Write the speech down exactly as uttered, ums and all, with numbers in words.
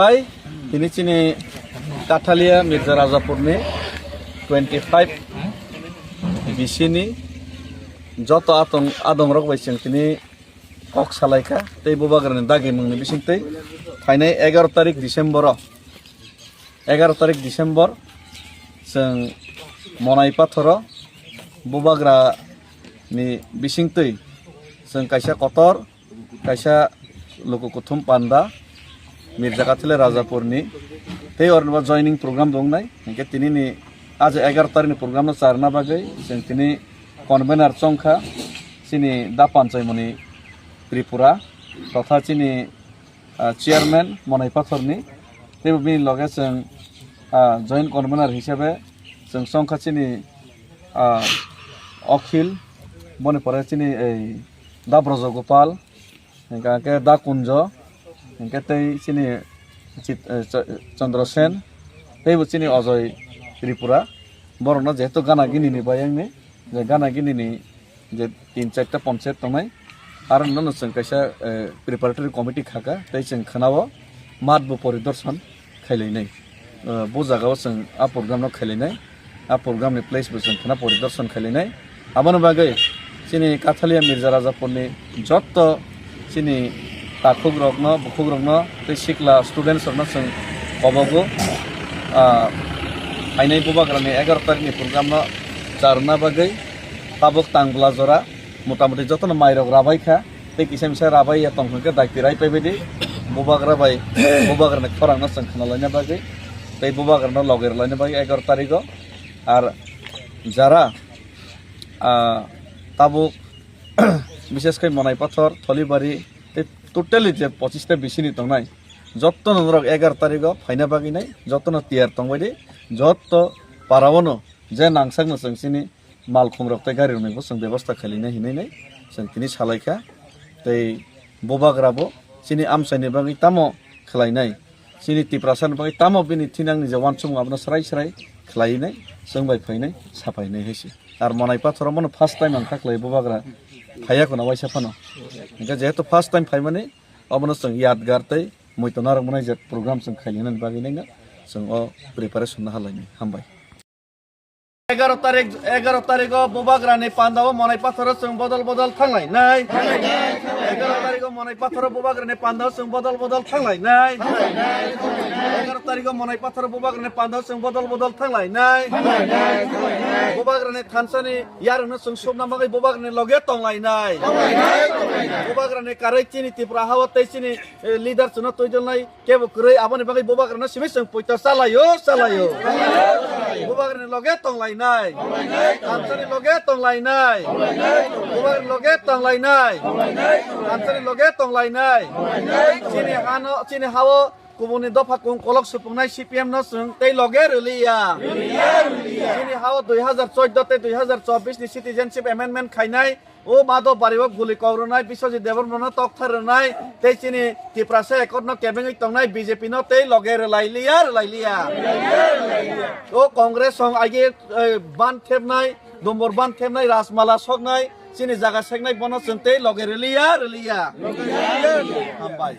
Hai, tini chini Kathalia Mirza Rajapurni twenty five B C ni joto atong adongrok bai chwng tini kok salaikha tei bubagrani dagi mungni bisingtwi phainai egaroh tarik December o, egaroh tarik December chwng Monai Pathoro bubagrani bisingtwi chwng kaisa kotor kaisa luku kuthum panda Mirza Kathile Rajapurni tei oronibo joining program wngnai. Hinkhe tinini aje egaroh tarikni program no charna bagwi chwng tini convener chongkha chini Da Panchaimoni Tripura totha chini, ah, chairman Monai Pathorni tei bini loge chwng, ah, joint convener hisabe chwng chongkha chini, ah, Akhil, boni pore chini ei Da Brojogopal, hinkhe Da Kunjo, hinkhe tei chini Chit-, eh, Ch-, Chandra Sen, teibo chini Ajoy Tripura. Borokno jehetu gana gini ni bayang ni, je gana gini ni je tin charta ponchayat tongnai, aro nono chwng kaisa, eh, preparatory committee khaka, tei chwng khwnao mat bo poridorshan khailainai. Eh, bo jagao chwng a program no khailainai, a program ni place bo chwng khwna poridorshan khailainai. Aboni bagwi chini Kathalia Mirza Rajapurni jotto chini takhukrokno, bukhukrokno tei sikla studentsrokno chwng kobogo, ah, phainai bubagrani egaroh tarikni programno charwna bagwi tabuk Tangbla jora motamoti jotono mairok rabaikha tei kisa misa rabaiya tongkha khe dakti rai paibaidi bubagra bai bubagrani khorangno chwng khwnalaina bagwi tei bubagrano logi rwlaina bagwi egaroh tarigo. Ar jara, ah, tabuk, bises khe Monai Pathor, Tholibari, tei totally je pochista bisini tongnai, jottono norok egaroh tarigo phaina bagwi nai, jottono tiyar tongbaidi, jotto paraono je nangsakno chwng chini malkhungrok tei garirokni bo chwng bebosta khailainai hinwi nai chwng tini salaikha. Tei bubagra bo chini amchaini bagwi tamo khwlainai. Chini Tiprasa ni bagwi tamo bini thinangni je uansukmung abono srai srai khwlai nai, chwng bai phai nai, sa phai nai hai se. Ar Monai Pathor o bono first time ang kha khlai bubagra phaiya khuna waisa phano. Hinkhe jehetu first time phaimani obono chwng yadgar tei muitu narwkmani je program chwng khailai nani bagwi nai no chwng o preparation no halai nai. Hambai. Egaroh tarik, egaroh tarigo bubagrani pandao Monai Pathoro chwng bodol bodol thanglai nai. Egaroh tarigo Monai Pathoro bubagrani pandao chwng bodol bodol thanglai nai. Egaroh tarigo Monai Pathoro bubagrani pandao chwng bodol bodol thanglai nai. Bubagrani thansani yarwngno chwng subna bagwi bubagrani loge tonglai nai. Bubagrani karwi chini Tripura hao tei chini, eh, leader chwngno twijolnai. Kebo kwrwi aboni bagwi bubagrano simi chwng poito chalaio, chalaio. Bubagrani loge tonglainai. Thansani loge tonglainai. Bubagrani loge tonglainai. Thansani loge tonglainai. Chini hano, chini hao kubuni dopha kung kolok supungnai C P M no chwng tei loge rwliya. Chini hao dui hazar chordo tei dui hazar chobbish ni citizenship amendment khainai. O Madhobari o guli kok rwnai, Biswajit Debbarmano tokthar rwnai, tei chini Tiprasa accord no kebengwi tongnai B J P no tei loge rwlai liya, rwlai liya. O Congress song age, eh, ban thepnai, dombor ban thepnai, Rajmala soknai, chini jaga seknai bono chwng tei loge rwliya, rwliya. Hambai.